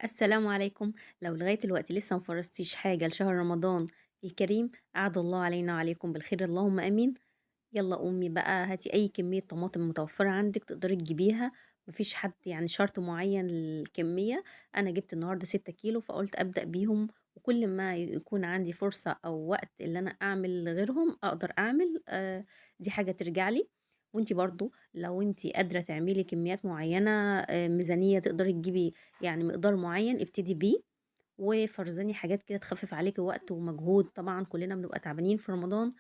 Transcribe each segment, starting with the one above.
السلام عليكم. لو لغاية الوقت لسه ما فرزتيش حاجة لشهر رمضان الكريم، أعاد الله علينا وعليكم بالخير اللهم آمين. يلا قومي بقى هاتي أي كمية طماطم متوفرة عندك تقدري تجيبيها، مفيش حد يعني شرط معين للكمية. أنا جبت النهاردة 6 كيلو فقلت أبدأ بيهم، وكل ما يكون عندي فرصة أو وقت اللي أنا أعمل غيرهم أقدر أعمل، دي حاجة ترجع لي. وانتي برضو لو انتي قادرة تعملي كميات معينة، ميزانية تقدري تجيبي يعني مقدار معين ابتدي بيه، وفرزني حاجات كده تخفف عليكي وقت ومجهود. طبعا كلنا بنبقى تعبانين في رمضان،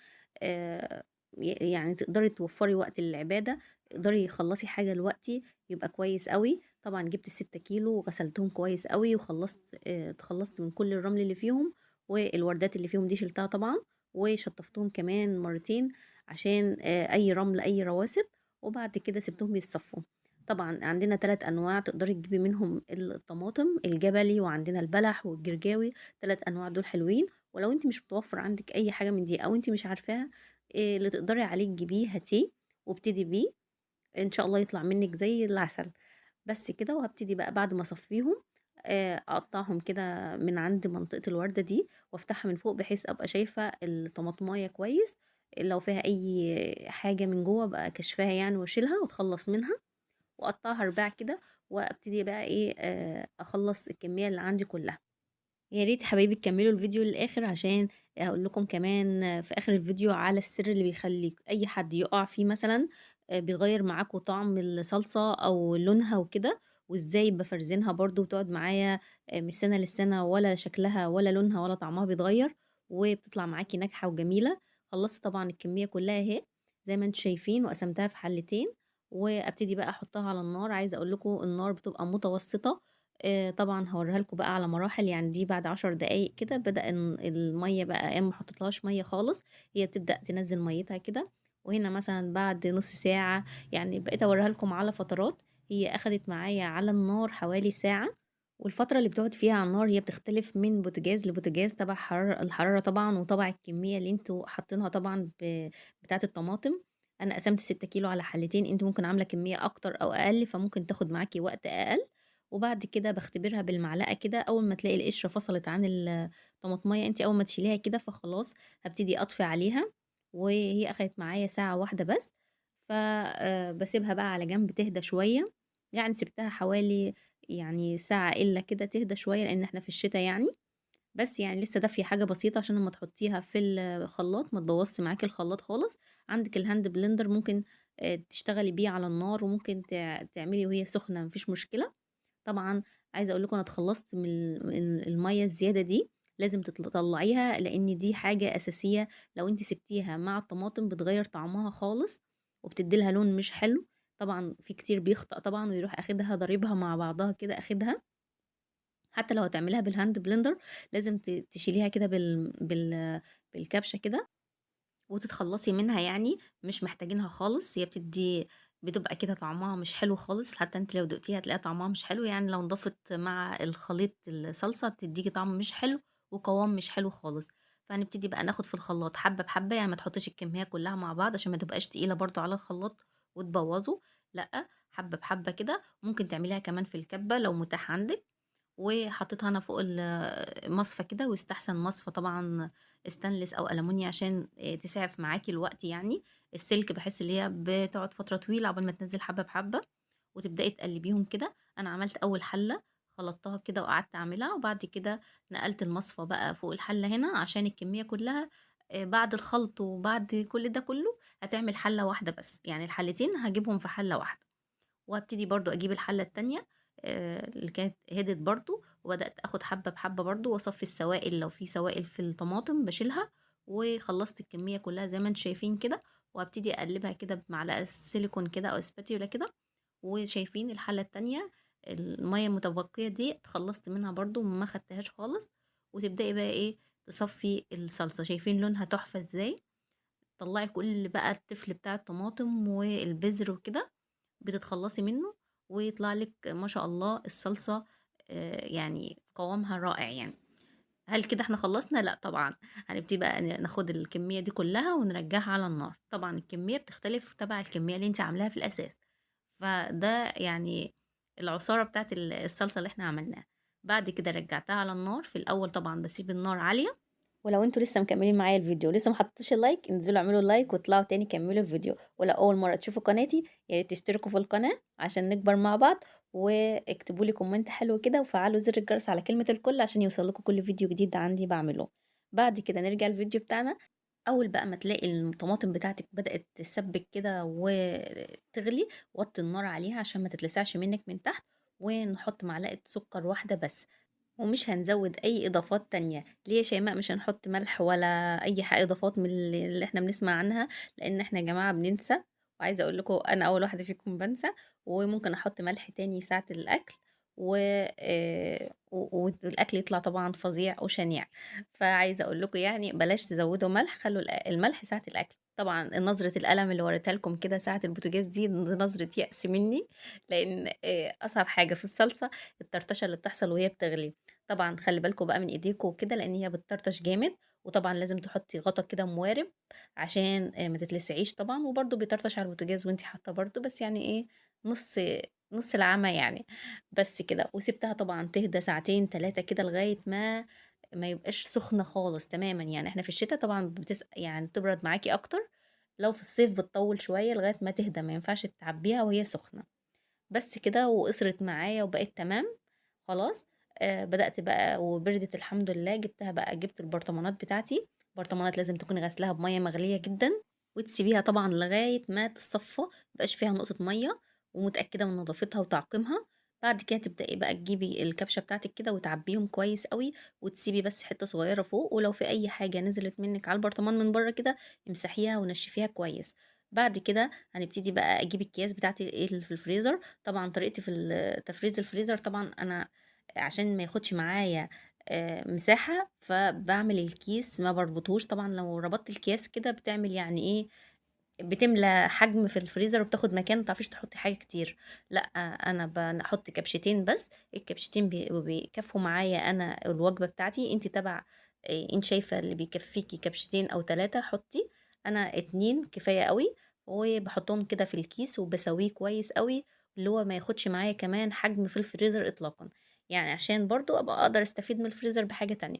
يعني تقدري توفري وقت للعبادة، تقدري تخلصي حاجة دلوقتي يبقى كويس قوي. طبعا جبت 6 كيلو وغسلتهم كويس قوي وخلصت، اتخلصت من كل الرمل اللي فيهم والوردات اللي فيهم دي شلتها طبعا، وشطفتهم كمان مرتين عشان، اي رمل اي رواسب، وبعد كده سبتهم يتصفوا. طبعا عندنا 3 انواع تقدري تجيبي منهم الطماطم، الجبلي وعندنا البلح والجرجاوي، 3 انواع دول حلوين. ولو انت مش متوفر عندك اي حاجه من دي او انت مش عارفاها، اللي تقدري عليه تجيبيه هاتيه وابتدي بيه، ان شاء الله يطلع منك زي العسل. بس كده. وهبتدي بقى بعد ما اصفيهم، اقطعهم كده من عند منطقه الورده دي وافتحها من فوق بحيث ابقى شايفه الطماطمايه كويس، لو فيها اي حاجه من جوه ابقى كشفاها يعني واشيلها واتخلص منها، واقطعها رباع كده، وابتدي بقى اخلص الكميه اللي عندي كلها. يا ريت حبايبي تكملوا الفيديو للاخر عشان اقول لكم كمان في اخر الفيديو على السر اللي بيخلي اي حد يقع فيه مثلا، بيغير معاكم طعم الصلصه او لونها وكده، وازاي بفرزنها برضو وتقعد معايا، من سنه للسنه ولا شكلها ولا لونها ولا طعمها بيتغير، وبتطلع معاكي ناجحه وجميله. خلصت طبعا الكميه كلها اهي زي ما انتم شايفين، وقسمتها في حلتين، وابتدي بقى احطها على النار. عايزه اقول لكم النار بتبقى متوسطه، طبعا هوريها لكم بقى على مراحل، يعني دي بعد 10 دقايق كده بدأ المية بقى، ما حطيتلهاش مية خالص، هي بتبدأ تنزل ميتها كده. وهنا مثلا بعد نص ساعة، يعني بقيت اوريها لكم على فترات، هي اخدت معايا على النار حوالي ساعة. والفترة اللي بتقعد فيها على النار هي بتختلف من بوتاجاز لبوتاجاز تبع الحرارة طبعا، وطبع الكمية اللي انتوا حاطينها طبعا بتاعة الطماطم. انا قسمت 6 كيلو على حلتين، انتوا ممكن عاملة كمية اكتر او اقل، فممكن تاخد معاكي وقت اقل. وبعد كده بختبرها بالمعلقة كده، اول ما تلاقي القشرة فصلت عن الطماطمية انت اول ما تشيليها كده فخلاص هبتدي اطفي عليها. وهي اخدت معايا ساعة واحدة بس، بسيبها بقى على جنب تهدى شوية، يعني سبتها حوالي ساعة إلا كده تهدى شوية، لأن احنا في الشتاء يعني، بس لسه دافية حاجة بسيطة عشان لما تحطيها في الخلاط ما تبوظش معاكي الخلاط خالص. عندك ال hand blender ممكن، تشتغلي بيه على النار، وممكن تعملي وهي سخنة مفيش مشكلة. طبعا عايزة اقول لكم انا اتخلصت من المية الزيادة دي، لازم تطلعيها لان دي حاجة اساسية، لو انت سبتيها مع الطماطم بتغير طعمها خالص وبتدي لها لون مش حلو. طبعا في كتير بيخطأ طبعا ويروح اخدها ضاربها مع بعضها كده، اخدها حتى لو هتعمليها بال hand blender لازم تشيليها كده بالكبشة كده وتتخلصي منها، يعني مش محتاجينها خالص. هي بتبقى كده طعمها مش حلو خالص، حتى انت لو دقتيها هتلاقيها طعمها مش حلو، يعني لو انضافت مع الخليط الصلصة بتديكي طعم مش حلو وقوام مش حلو خالص. فهنبتدي بقى ناخد في الخلاط حبة بحبة، يعني ما تحطيش الكمية كلها مع بعض عشان ما تبقاش تقيلة برضو على الخلاط وتبوظه، لا حبة بحبة كده. ممكن تعمليها كمان في الكبة لو متاح عندك. وحطيتها انا فوق المصفى كده، ويستحسن مصفى طبعا ستانلس او المونيا عشان تسعف معاكي الوقت، يعني السلك بحس ان هي بتقعد فتره طويله عقبال ما تنزل حبه بحبه. وتبداي تقلبيهم كده. انا عملت اول حله خلطتها كده وقعدت اعملها، وبعد كده نقلت المصفى بقى فوق الحله هنا عشان الكميه كلها، بعد الخلط وبعد كل ده كله هتعمل حله واحده بس، يعني الحلتين هجيبهم في حله واحده. وهبتدي برضو اجيب الحله التانية، اللي كانت هدت برضو، وبدأت اخد حبة بحبة برضو واصفي السوائل لو في سوائل في الطماطم بشيلها. وخلصت الكمية كلها زي ما انتم شايفين كده، وابتدي اقلبها كده بمعلقة سيليكون كده او سباتيولا كده. وشايفين الحلة التانية المية المتبقية دي اتخلصت منها برضو وما خدتهاش خالص. وتبدأي بقى تصفي الصلصة. شايفين لونها تحفة ازاي، طلعي كل بقى التفل بتاع الطماطم والبذر وكده بتتخلصي منه، ويطلع لك ما شاء الله الصلصة، قوامها رائع. هل كده احنا خلصنا؟ لا طبعا، هنبتدي بقى ناخد الكمية دي كلها ونرجعها على النار. طبعا الكمية بتختلف تبع الكمية اللي انت عاملاها في الأساس، فده العصارة بتاعت الصلصة اللي احنا عملناها. بعد كده رجعتها على النار. في الأول طبعا بسيب النار عالية. ولو انتوا لسه مكملين معايا الفيديو ولسه ما حطيتوش ال like، انزلوا اعملوا like واطلعوا تاني كملوا الفيديو. ولو اول مرة تشوفوا قناتي يا ريت تشتركوا في القناة عشان نكبر مع بعض، واكتبوا لي comment حلو كده، وفعلوا زر الجرس على كلمة الكل عشان يوصل لكم كل فيديو جديد عندي بعمله. بعد كده نرجع الفيديو بتاعنا. اول بقى ما تلاقي الطماطم بتاعتك بدأت تسبك كده وتغلي، وطي النار عليها عشان ما تتلسعش منك من تحت، ونحط معلقه سكر واحدة بس، ومش هنزود اي اضافات تانية. ليه يا شيماء مش هنحط ملح ولا اي حاجة اضافات من اللي احنا بنسمع عنها؟ لان احنا يا جماعة بننسى، وعايزه اقول لكم انا اول واحدة فيكم بنسى، وممكن احط ملح تاني ساعة الاكل والاكل يطلع طبعا فظيع وشنيع. فعايزه اقول لكم بلاش تزودوا ملح، خلوا الملح ساعة الاكل. طبعا نظره الالم اللي وريتها لكم كده ساعة البوتاجاز دي نظره يأس مني، لان اصعب حاجة في الصلصه الطرطشه اللي بتحصل وهي بتغلي. طبعا خلي بالكم بقى من ايديكم وكده، لان هي بتطرطش جامد، وطبعا لازم تحطي غطا كده موارب عشان ما تتلسعيش طبعا. وبرده بيطرطش على البوتاجاز وانتي حاطه برده، بس ايه نص العمى بس كده. وسبتها طبعا تهدى ساعتين تلاتة كده لغاية ما يبقاش سخنة خالص تماما. احنا في الشتاء طبعا بتبرد معاكي اكتر، لو في الصيف بتطول شوية لغاية ما تهدى، ما ينفعش تعبيها وهي سخنة. بس كده، وقصرت معايا وبقت تمام خلاص. بدأت بقى وبردت الحمد لله. جبتها بقى، جبت البرطمانات بتاعتي. برطمانات لازم تكوني غسلاها بمية مغلية جدا، وتسيبيها طبعا لغاية ما تصفى، ميبقاش فيها نقطة مية، ومتأكدة من نظافتها وتعقيمها. بعد كده تبدأي بقى تجيبي الكبشة بتاعتك كده وتعبيهم كويس قوي، وتسيبي بس حتة صغيرة فوق، ولو في أي حاجة نزلت منك على البرطمان من بره كده امسحيها ونشفيها كويس. بعد كده هنبتدي بقى أجيب الأكياس بتاعتي اللي في الفريزر. طبعا طريقتي في تفريز الفريزر، طبعا أنا عشان ما ياخدش معايا مساحة، فبعمل الكيس ما بربطهوش. طبعا لو ربطت الكياس كده بتعمل يعني ايه، بتملى حجم في الفريزر وبتاخد مكان، ما تعرفيش تحطي حاجة كتير. لا، انا بحط كبشتين بس، الكبشتين بيكفوا معايا انا الوجبة بتاعتي. انت تبع، انت شايفه اللي بيكفيكي كبشتين او 3 حطي، انا 2 كفاية قوي. وبحطهم كده في الكيس وبسويه كويس قوي، اللي هو ما ياخدش معايا كمان حجم في الفريزر اطلاقا، عشان برضو ابقى اقدر استفيد من الفريزر بحاجة تانية.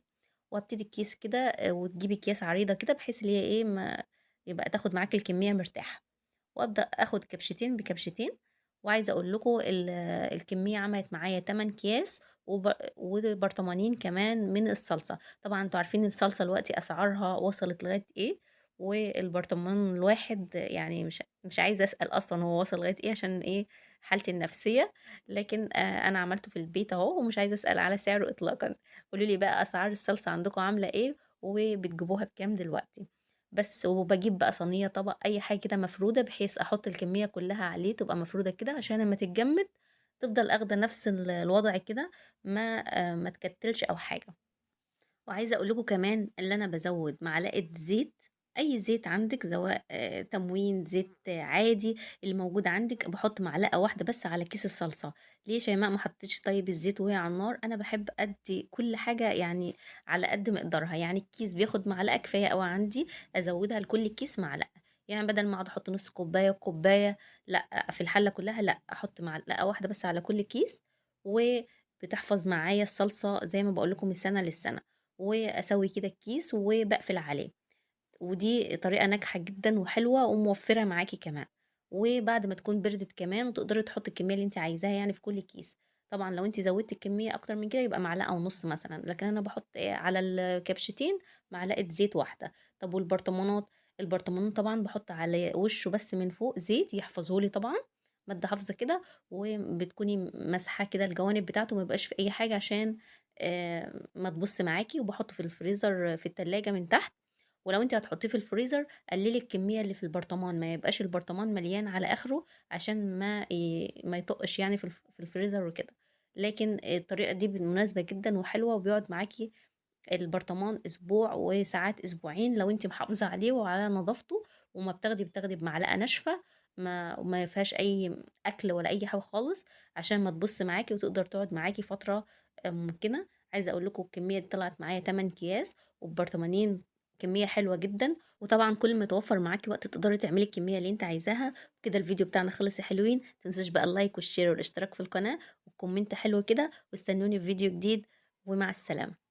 وابتدي الكيس كده، وتجيبي اكياس عريضة كده بحيث اللي هي ايه، ما يبقى تاخد معاك الكمية مرتاحة. وابدا اخد كبشتين بكبشتين. وعايزه اقول لكم الكمية عملت معايا 8 اكياس وبرطمانين كمان من الصلصه. طبعا انتوا عارفين الصلصه دلوقتي اسعارها وصلت لغاية ايه، والبرطمان الواحد مش عايزه اسال اصلا هو وصل لغاية ايه عشان ايه حالتي النفسية، لكن انا عملته في البيت اهو ومش عايزه اسال على سعره اطلاقا. قولوا لي بقى اسعار الصلصه عندكم عامله ايه وبتجيبوها بكام دلوقتي بس. وبجيب بقى صينية، طبق، اي حاجة كده مفروده، بحيث احط الكمية كلها عليه تبقى مفروده كده، عشان لما تتجمد تفضل اخده نفس الوضع كده، ما تكتلش او حاجة. وعايزه اقول لكم كمان اللي انا بزود معلقه زيت، اي زيت عندك، سواء تموين، زيت عادي اللي موجود عندك، بحط معلقه واحدة بس على كيس الصلصه. ليه شيماء ما حطيتش طيب الزيت وهي على النار؟ انا بحب ادي كل حاجة على قد مقدارها، الكيس بياخد معلقه كفاية قوي عندي، ازودها لكل كيس معلقه، بدل ما اقعد احط نص كوباية وكوبايه لا في الحلة كلها، لا احط معلقه واحدة بس على كل كيس، وبتحفظ معايا الصلصه زي ما بقول لكم من سنة للسنة. واسوي كده الكيس وبقفل عليه، ودي طريقة ناجحة جدا وحلوة وموفرة معاكي كمان. وبعد ما تكون بردت كمان وتقدري تحطي الكمية اللي انت عايزاها في كل كيس. طبعا لو انت زودتي الكمية اكتر من كده يبقى معلقة ونص مثلا، لكن انا بحط على الكبشتين معلقة زيت واحدة. طب والبرطمانات؟ البرطمانات طبعا بحط على وشه بس من فوق زيت يحفظهولي طبعا، مادة حافظة كده، وبتكوني مسحة كده الجوانب بتاعته ما يبقاش في اي حاجة عشان ما تبص معاكي. وبحطه في الفريزر في التلاجة من تحت. ولو انت هتحطيه في الفريزر قللي الكمية اللي في البرطمان، ما يبقاش البرطمان مليان على اخره عشان ما يطقش في الفريزر وكده. لكن الطريقة دي مناسبة جدا وحلوة، وبيقعد معاكي البرطمان اسبوع وساعات اسبوعين لو انت محافظة عليه وعلى نظافته، وما بتاخدي بمعلقة ناشفة ما فيهاش اي اكل ولا اي حاجة خالص، عشان ما تبص معاكي وتقدر تقعد معاكي فترة ممكنة. عايزة اقول لكم الكمية دي طلعت معايا 8 اكياس وبرطمانين كمية حلوة جدًا، وطبعًا كل ما يتوفر معاكِ وقت تقدري تعملي الكمية اللي أنتِ عايزاها. وكده الفيديو بتاعنا خلص يا حلوين، ما تنسوش بقى ال like وال share والاشتراك في القناة و comment حلو كده، واستنوني في فيديو جديد، ومع السلامة.